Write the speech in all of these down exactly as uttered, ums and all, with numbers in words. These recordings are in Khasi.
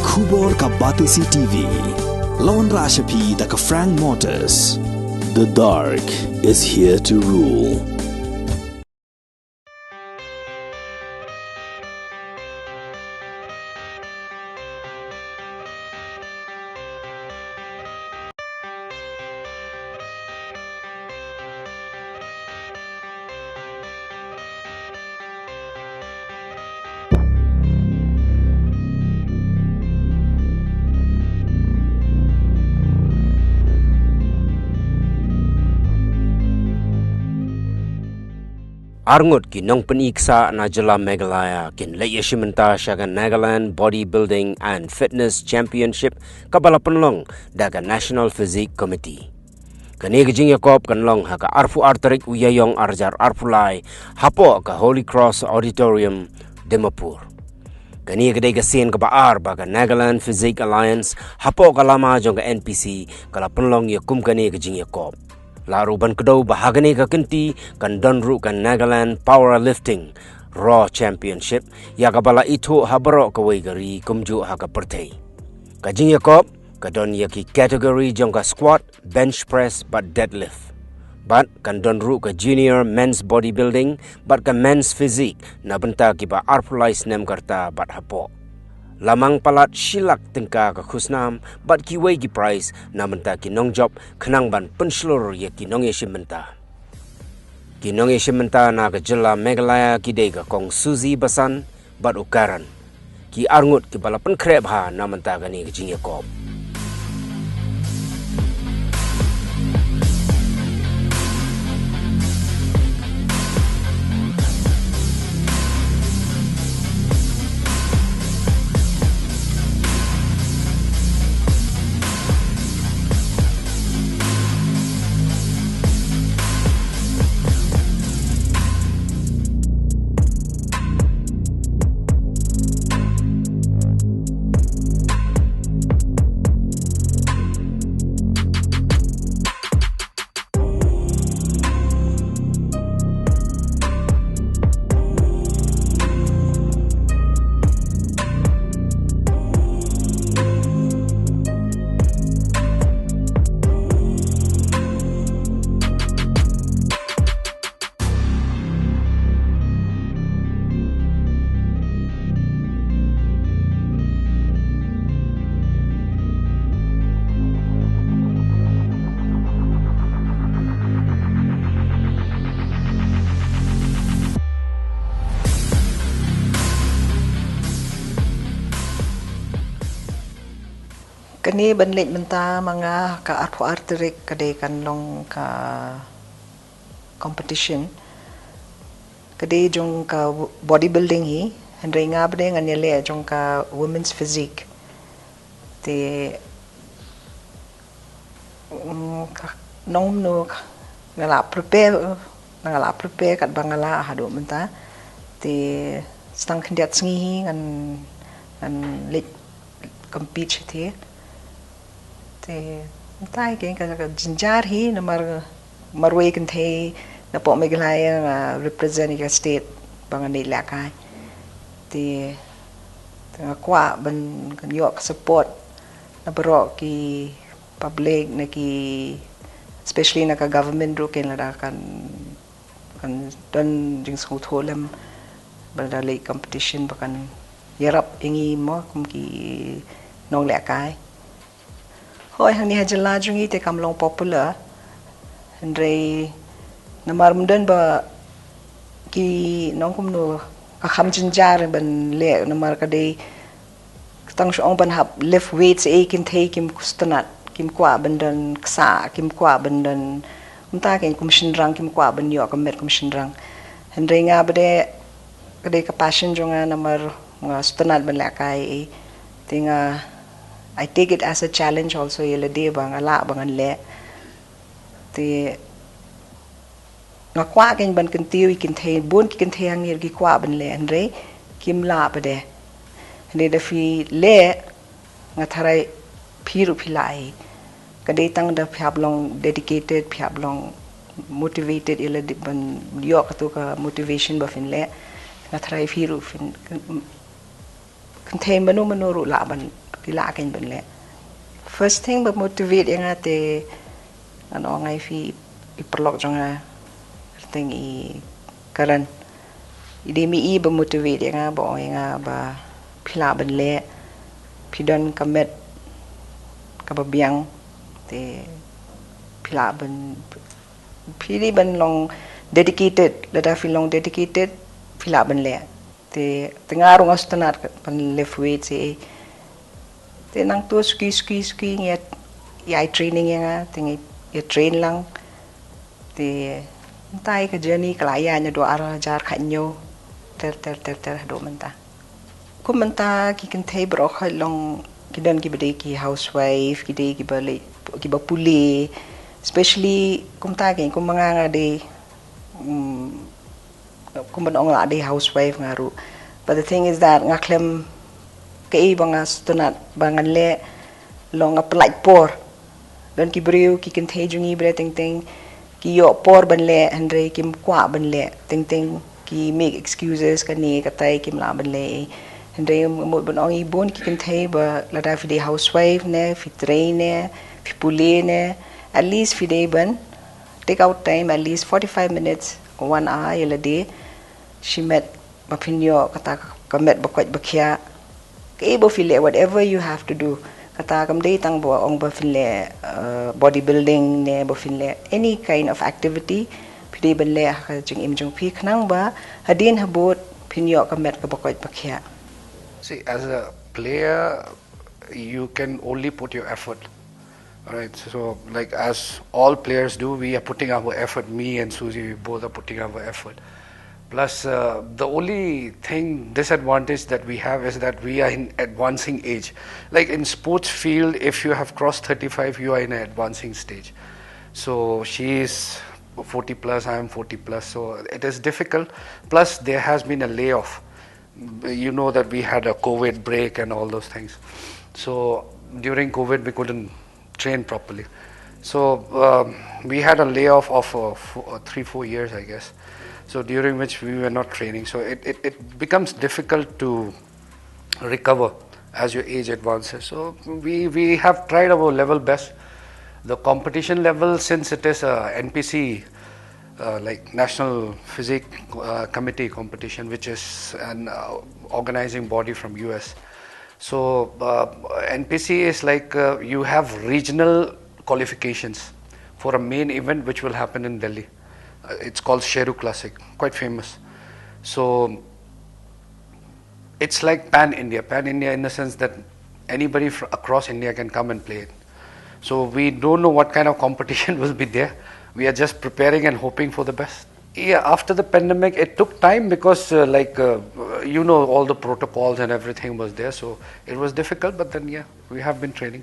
Khubor ka Batesi T V. La wanrah sha phi da ka Frank Motors. The dark is here to rule. Arngut ki nongpyni ksah na jylla Meghalaya kin leit ïashim bynta sha ka Nagaland Bodybuilding and Fitness Championship kaba la pynlong da ka National Physique Committee. Kane ka jingïakop kan long ha ka arphew ar tarik u Ïaïong arhajar arphew lai hapoh ka Holy Cross Auditorium, Dimapur. Kane ka dei ka sien kaba ar ba ka Nagaland Physique Alliance hapoh ka lama jong ka N P C ka la pynlong ïa kum kane ka jingïakop. La ruh ban kdew ba ha kane ka kynti kan don ruh ka Nagaland Powerlifting Raw Championship, ïa kaba la ithuh ha baroh kawei ka ri kumjuh ha ka pyrthei. Ka jingïakop ka don ïa ki category jong ka squat, bench press bad deadlift. Bad kan don ruh ka junior men's bodybuilding bad ka men's physique na bynta kiba arphew lai snem ka rta bad hapoh. La mang palat shi lak tyngka ka khusnam bad kiwei ki prize na bynta ki nongjop khnang ban pynshlur ïa ki nongïashim bynta. Ki nongïashim bynta na ka jylla Meghalaya ki dei ka Kong Suzy Basan bad u Karan, ki arngut kiba la pynkhreh bha na bynta kane ka jingïakop. Kane ban leit mynta ma nga ka arphew ar tarik ka dei kan long ka competition. Ka dei jong ka bodybuilding hi, hynrei nga bad ngan ïaleh jong ka women's physique. Te, mm, ka, nongno ka, nga la prepare, nga la prepare katba nga la haduh mynta. Te, tang khyndiat sngi hi ngan, ngan leit compete hi te. Te, mynta hi ka, ka, ka jynjar hi namar marwei kynthei napoh Meghalaya nga represent ïa ka state ba ngan leit lehkai. Te, te nga kwah ban, kan ïoh ka support na baroh ki public, na ki, especially na ka government ruh, kin lada kan, kan don jingsngewthuh lem ba lada leit competition ba kan ïarap ïa ngi mo kum ki nonglehkai. Hooid, hangne ha jylla jong ngi te kam long popular. Hynrei namar ym don ba ki nong kumno ka kham jynjar ban leh namar ka dei tang shu ong ban hap lift weights, eh, kynthei kim sngewtynnat, kim kwah ban don ksah, kim kwah ban don, mynta kein kum shynrang kim kwah ban ïoh ka met kum shynrang. Hynrei nga bad ka dei ka passion jong nga namar nga sngewtynnat ban lehkai, eh. Te nga, I take it as a challenge also ïa lade ba nga lah ba ngan leh. Te nga kwah kein ban kyntiew ïa ki kynthei, bun ki kynthei hangne ki kwah ban leh hynrei kim lah pat de. Hynrei da phi leh nga tharai phi ruh phi lah hi. Ka dei tang da phi hap long dedicated, phi hap long motivated ïa lade ban ïoh katu ka motivation ba phin leh. Nga tharai phi ruh phin, kynthei mano mano ruh lah ban Phi lah kein ban leh. First thing ba motivate ïa nga te, ngan ong ïa phi, i paralok jong nga, kyrteng i Karan. I dei ma i ba motivate ïa nga, ba ong ïa nga ba phi lah ban leh, phi don ka met kaba biang, te phi lah ban, phi dei ban long dedicated, lada phi long dedicated, phi lah ban leh. Te, te nga ruh nga sngewtynnat ban lift weight, te, te nangta suki suki suki ngi ïa, ïa training ïa nga, te ngi ïa train lang. Te mynta ka journey ka la ïaid naduh ar hajar khathynñiew ter ter ter ter haduh mynta. Kum mynta ki kynthei baroh khoit long ki don kiba dei ki housewife, ki dei kiba leh, kiba pule, especially kumta ki, kum ma nga nga dei, mm, kum ban ong lah dei housewife nga ruh. But the thing is that nga khlem, kaei ba nga sngewtynnat ba ngan leh long nga pyllait por. Don ki briew, ki kynthei jong ngi briew teng teng ki ïoh por ban leh, hynrei kim kwah ban leh, teng teng ki make excuses, kane katai kim lah ban leh. Hynrei nga mut ban ong ïa bun ki kynthei ba lada phi dei housewife ne, phi trei ne, phi pule ne, at least phi dei ban take out time, at least forty-five minutes, one hour ïa lade, shimet ba phin ïoh kata ka met ba koit ba khiah. Kaei ba phi leh, whatever you have to do. Kata kam dei tang ba ong ba phin leh, uh, bodybuilding ne ba phin leh any kind of activity. Phi dei ban leh ha ka jingim jong phi khnang ba hadien habud phin ïoh ka met kaba koit ba khiah. See, as a player, you can only put your effort. All right, so like as all players do, we are putting our effort. Me and Susie, we both are putting our effort. Plus, uh, the only thing, disadvantage that we have is that we are in advancing age. Like in sports field, if you have crossed thirty-five, you are in an advancing stage. So she is forty plus, I am forty plus. So it is difficult. Plus, there has been a layoff. You know that we had a COVID break and all those things. So during COVID, we couldn't train properly. So um, we had a layoff of uh, four, uh, three, four years, I guess. So during which we were not training. So it, it, it becomes difficult to recover as your age advances. So we, we have tried our level best. The competition level, since it is a N P C, uh, like National Physique uh, Committee competition, which is an uh, organizing body from U S. So uh, N P C is like uh, you have regional qualifications for a main event which will happen in Delhi. Uh, it's called Sheru Classic, quite famous. So it's like pan India, pan India in the sense that anybody fr- across India can come and play it. So we don't know what kind of competition will be there. We are just preparing and hoping for the best. Yeah, after the pandemic, it took time because, uh, like, uh, you know, all the protocols and everything was there. So it was difficult, but then, yeah, we have been training.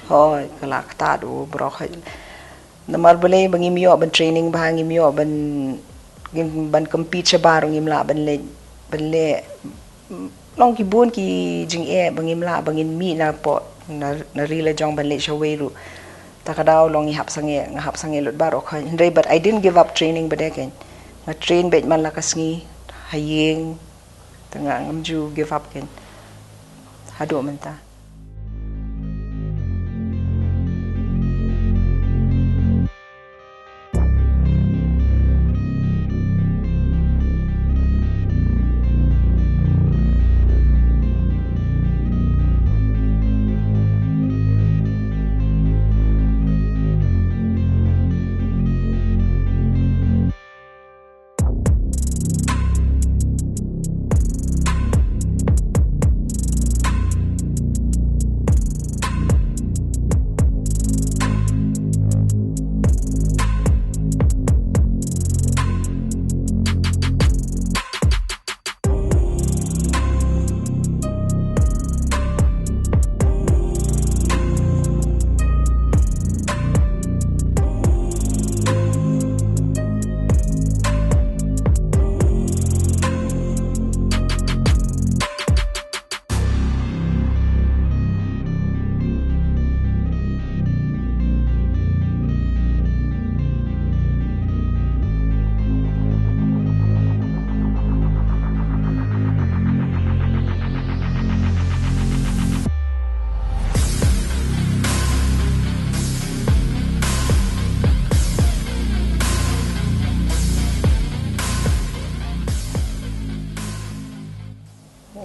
Hooid, ka la ktah u briew hooid. Namar balei ba ngim ïoh ban training bha, ngim ïoh ban, ngim ban compete shabar, ngim lah ban leh, ban leh. Long ki bun ki jingeh ba ngim lah ba ngin mih na pdeng na, na ri la jong ban leh shawei ruh. Ta ka daw long ngi hap sangeh, nga hap sangeh lut baroh hooid. Hynrei but I didn't give up training ba dei kein. Nga train beit man la ka sngi, ha ïing, te nga ngam ju give up kein. Haduh mynta.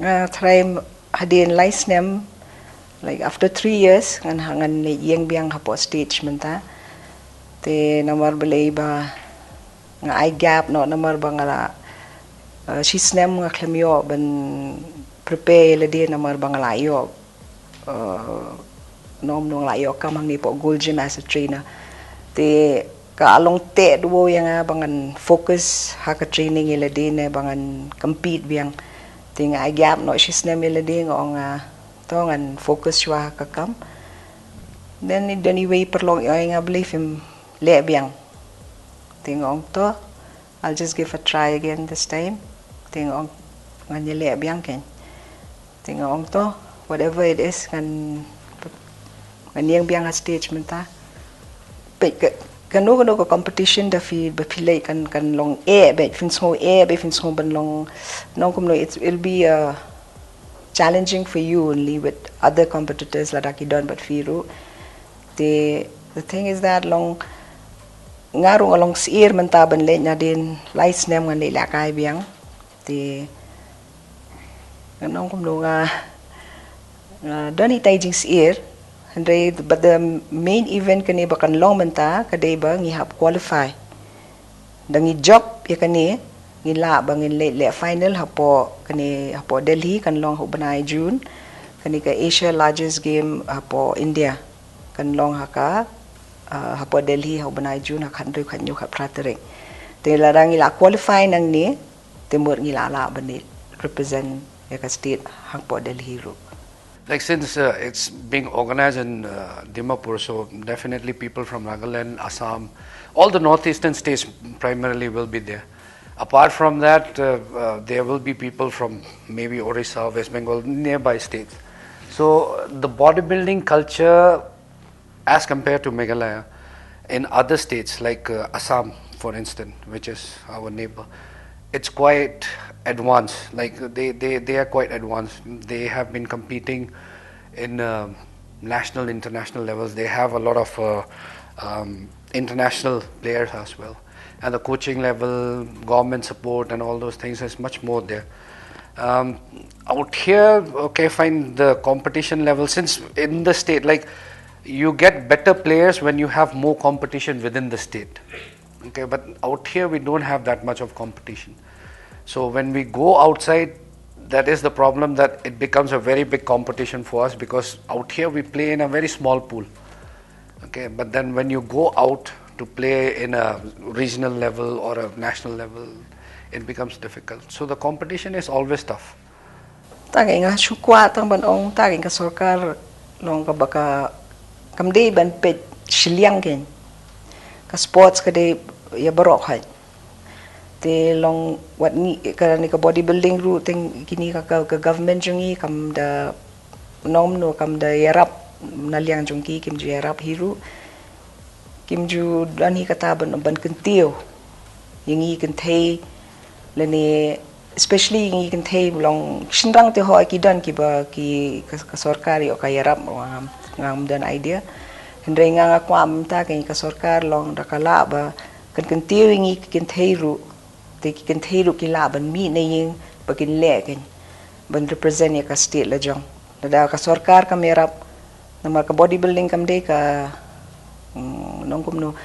Nga try hadien lai snem, like, after three years ngan ha ngan ïeng biang hapoh stage mynta. Te namar balei ba nga ai gap noh, namar ba nga la, uh, shi snem nga khlem ïoh ban prepare ïa lade, namar ba nga la ïoh, uh, nom nong la ïoh kam hangne hapoh Gold Gym as a trainer. Te ka long teh duh ïa nga ba ngan focus ha ka training ïa lade ne ba ngan compete biang. Te nga ai gap noh shi snem ïa lade, nga ong, ah, to ngan focus shuwa ha ka kam. Then i don iwei i paralok i ong ïa nga, balei phim leh biang. Te nga ong to, I'll just give a try again this time. Te nga ong ngan ïaleh biang keiñ. Te nga ong to, whatever it is, ngan ngan ïeng biang ha stage mynta. Peit, ka kano kano ka competition da phi, ba phi leh kan, kan long eh, ba phin sngew eh, ba phin sngew ban long nongkumno, it's, it'll be a challenging for you only with other competitors lada ki don bad phi ruh. Te the thing is that long nga ruh nga long syiar mynta ban leh, hadien lai snem ngan leh lehkai biang. Te nga nongkumno, nga, nga don itai jingsyiar. Hynrei but the main event kane ba kan long mynta ka dei ba ngi hap qualify. Da ngi jop ïa kane, ngi lah ba ngin leh, leh final hapoh kane, hapoh Delhi, kan long ha u bnai June. Kane ka Asia Largest Game hapoh India kan long ha ka, uh, hapoh Delhi ha u bnai June, ha ka khathynriew, khathynñiew, khatphra tarik. Te lada ngi la qualify nangne, te mut ngi la lah ban represent ïa ka state hapoh Delhi ruh. Like, since uh, it's being organized in uh, Dimapur, so definitely people from Nagaland, Assam, all the northeastern states primarily will be there. Apart from that, uh, uh, there will be people from maybe Orissa, West Bengal, nearby states. So the bodybuilding culture, as compared to Meghalaya, in other states like uh, Assam, for instance, which is our neighbor, it's quite advanced. Like, they, they, they are quite advanced. They have been competing in uh, national, international levels. They have a lot of uh, um, international players as well. And the coaching level, government support, and all those things is much more there. Um, out here, okay, fine, the competition level, since in the state, like, you get better players when you have more competition within the state. Okay, but out here we don't have that much of competition. So when we go outside, that is the problem, that it becomes a very big competition for us, because out here we play in a very small pool. Okay, but then when you go out to play in a regional level or a national level, it becomes difficult. So the competition is always tough. Ta ka nga shu kwah tang ban ong, ta ka sorkar long kaba ka, kam dei ban peit shiliang keiñ. Ka sports ka dei ïa baroh hoi. Te long wat ngi, kane ka bodybuilding ruh, te kine ka, ka, ka government jong ngi kam da, nongno, kam da ïarap na liang jong ki, kim ju ïarap hi ruh. Kim ju don hi kata ban, ban kyntiew ïa ngi kynthei, lane especially ïa ngi kynthei. Long shynrang te hooid ki don kiba ki, ka, ka sorkar ïoh ka ïarap, ngam, ngam don idea. Hynrei nga, nga kwah mynta ka, ka sorkar long da ka lah ba kan kyntiew ïa ngi ki kynthei ruh. Te ki kynthei ruh ki lah ban mih na ïing ba kin leh keiñ, ban represent ïa ka state la jong. Lada ka sorkar kam ïarap, namar ka bodybuilding kam dei ka, mm, nongkumno,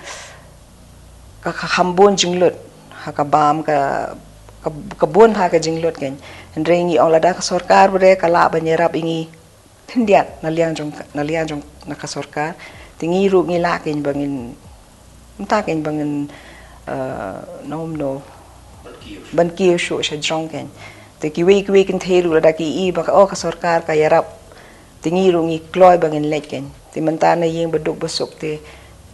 ka, ka kham bun jinglut ha ka bam, ka, ka, ka bun ha ka jinglut keiñ. Hynrei ngi ong lada ka sorkar ba dei ka lah ban ïarap ïa ngi khyndiat na liang jong, na liang jong, na ka sorkar, te ngi ruh ngi lah keiñ ba ngin, mynta keiñ ba ngin, eh, nongno, ban kiew shuh sha jrong keiñ. Te kiwei kiwei kynthei ruh lada ki i ba ka, oh, ka sorkar ka ïarap, te ngi ruh ngi kloi ba ngin leit keiñ. Te mynta na ïing ba duk ba suk, te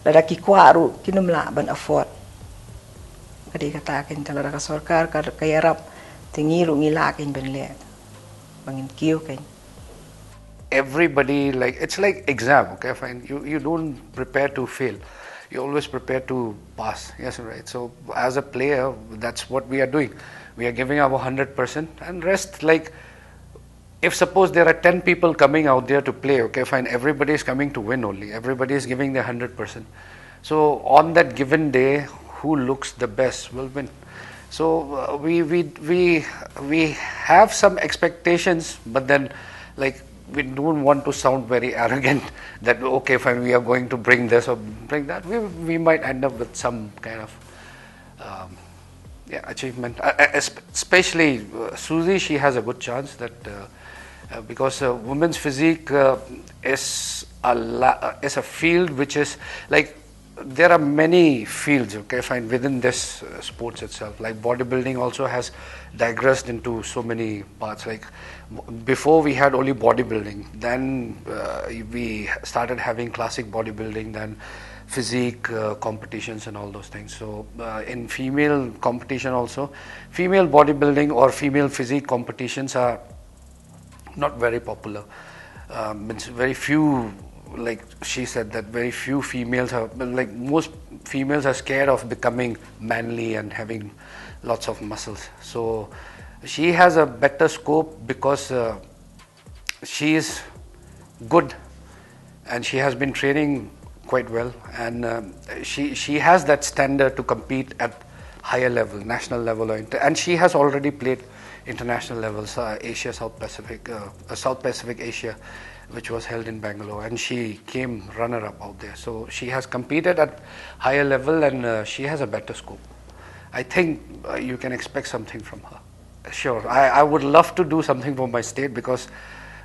lada ki kwah ruh kin ym lah ban afford. Ka dei kata keiñ, te lada ka sorkar ka, ka ïarap, te ngi ruh ngi lah keiñ ban leh, ba ngin kiew keiñ. Everybody, like, it's like exam, okay, fine. You, you don't prepare to fail. You always prepare to pass. Yes, right. So as a player, that's what we are doing. We are giving our hundred percent, and rest, like, if suppose there are ten people coming out there to play, okay, fine, everybody is coming to win only. Everybody is giving their hundred percent. So on that given day, who looks the best will win. So uh, we we we we have some expectations, but then, like, we don't want to sound very arrogant that, okay, fine, we are going to bring this or bring that. We we might end up with some kind of um, yeah, achievement. Uh, uh, esp- especially uh, Susie, she has a good chance that uh, uh, because uh, women's physique uh, is a la- uh, is a field which is, like, there are many fields, okay, fine, within this uh, sports itself. Like, bodybuilding also has digressed into so many parts. Like, w- before, we had only bodybuilding, then uh, we started having classic bodybuilding, then physique uh, competitions and all those things. So uh, in female competition also, female bodybuilding or female physique competitions are not very popular. Um, it's very few, like she said, that very few females are, like, most females are scared of becoming manly and having lots of muscles. So she has a better scope because uh, she is good and she has been training quite well, and um, she she has that standard to compete at higher level, national level, or inter- and she has already played international levels, uh, Asia, South Pacific, uh, uh, South Pacific Asia, which was held in Bangalore, and she came runner-up out there. So she has competed at higher level, and uh, she has a better scope. I think uh, you can expect something from her. Sure, I, I would love to do something for my state because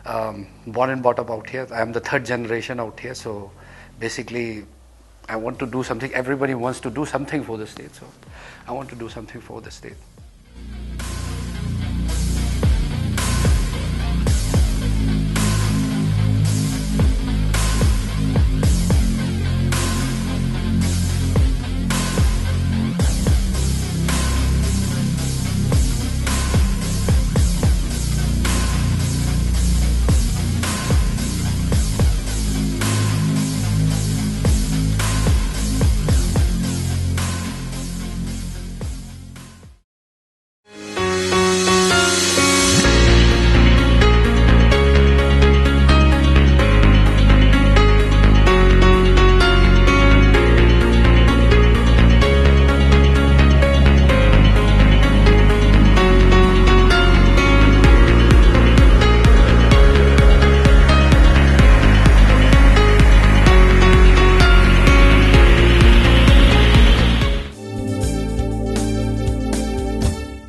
um, born and brought up out here. I am the third generation out here, so basically, I want to do something. Everybody wants to do something for the state, so I want to do something for the state.